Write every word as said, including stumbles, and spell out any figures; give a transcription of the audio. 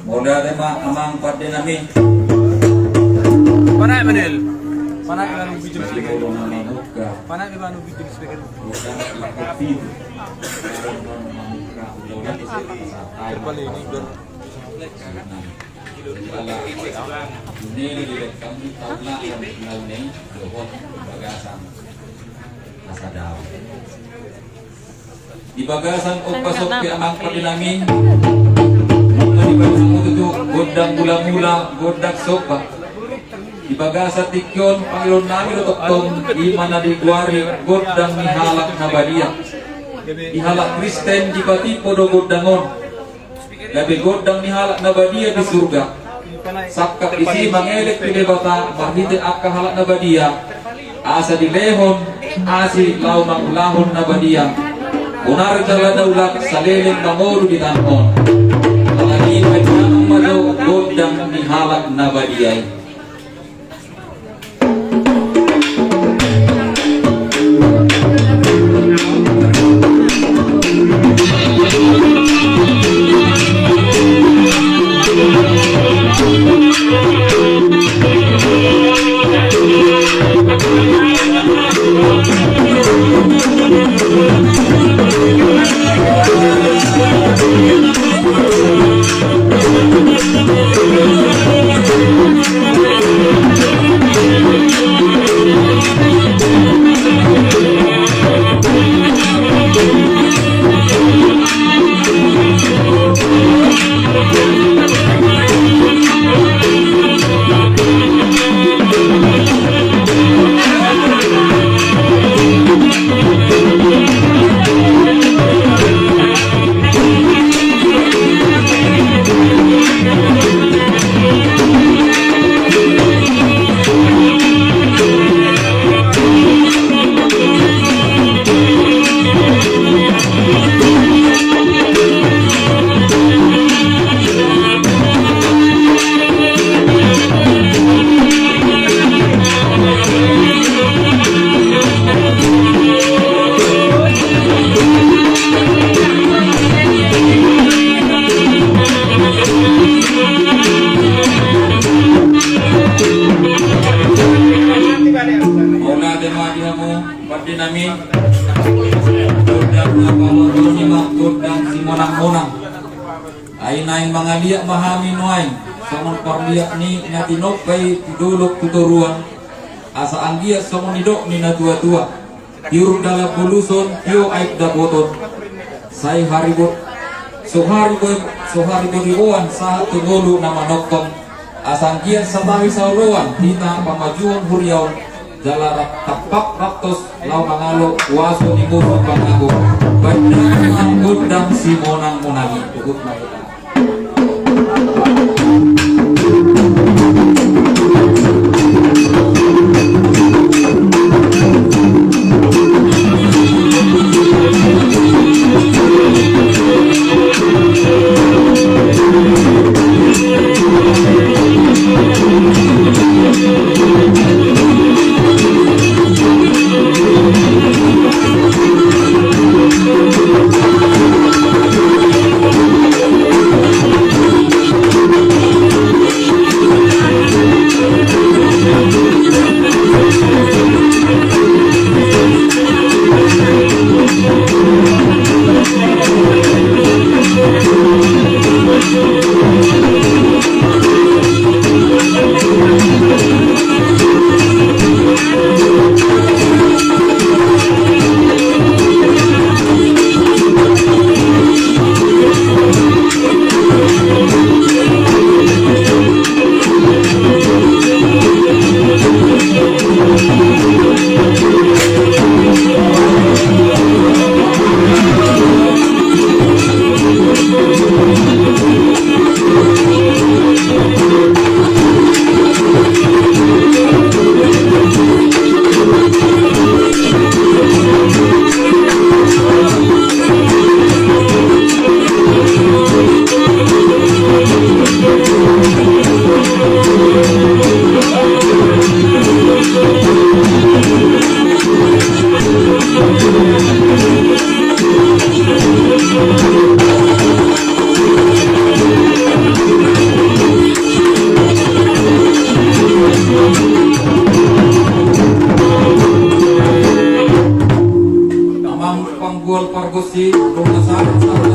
Mauliate ma amang pande nami. Panat ma, Del. Panat ma, anu, bikin speaker. Panat ma, anu, bikin speaker. Kepala ini, Del. Di bagasan ombas on pe amang pande nami, nunga dibaen hamu tutu gondang mula-mula, gondang somba. Di bagasan tingki on pangidoan nami do tongtong, i ma na digoari gondang ni halak na badia. Di halak Kristen dipatimbo do gondang on. Gabe gondang ni halak na badia di surga. Sangkap disi mangelek tu Debata marhite angka halak na badia, asa dilehon asi laho mangulahon na badia. Bonar jala daulat saleleng mangolu di tano on. Apalagi pajanan ma jo gondang ni halak na badia i. Mauliate ma di hamu pande nami. Gondang na pamoruon i ma gondang simonang-monang. Ai naeng mangaliat ma hami nuaeng songon parliat ni na tinompa i tu dolok tu toruan. Asa anggiat songon nidok ni na tua-tua, tiur dalan buluson, tio aek dapoton. Sai haribo-, so haribo-, so haribo-riboan sahat tu ngolu na manongtong. Asa anggiat satahi saoloan hita pamajuhon huria on, jala rap-, tampak rantos laho mangalo huaso ni musu pangago. Baen damang gondang simonang-monang i. Huhut ma hita. Panggual pargonsi, dona sahat, sahat.